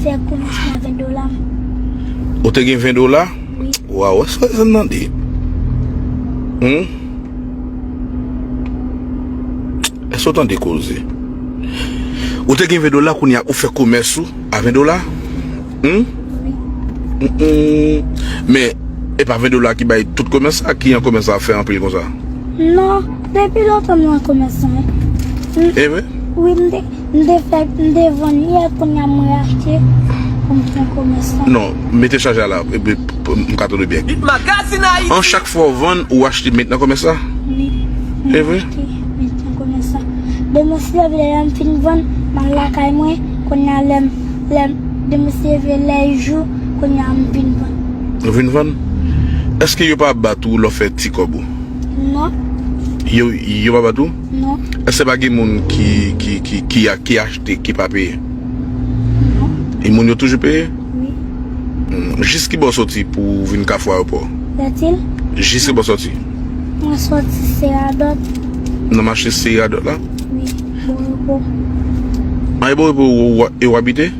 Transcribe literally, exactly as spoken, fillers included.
Fè komès nan ven dola. Ou te gen ven dola? Wi. Waw, èske w tande? Hmm? Èske w tande koze? Ou te gen ven dola, kounye a ou fè komès ou a ven dola? Hmm? Wi. Hmm. Men, e pa ven dola ki bay tout komès sa, ki an komès sa fè anpil konsa? Non, depi lontan m nan komès lan. E vre? Wi, m te, m te fè, m te vann yè, kounye a m rachte pou m fè komès lan. Non, mete chaje a la, epi pou m ka tande byen. Bit Magazine Haïti. An chak fwa w vann, ou achte met nan komès la? Wi. E vre? Met nan komès la. Demen se lè m fin vann, m al lakay mwen, kounye a lè m, lè m, demen se lè jou, kounye a m vin vann. Ou vin vann? Èske yo pa bat ou lè w fè ti kòb ou? Non, Yo, yo pa bat ou? non, Èske pa gen moun ki, ki, ki, ki, a- ki achte, ki pa peye? non, E moun yo toujou peye? wi. Hmm. Jis ki bò w soti pou w vin Kafou Ayewopò? Lètil, Jis ki bò w soti? mwen soti Seradòt, Nan mache Seradòt la? wi, Borepo. A, e Borepo ou, ou, ou abite?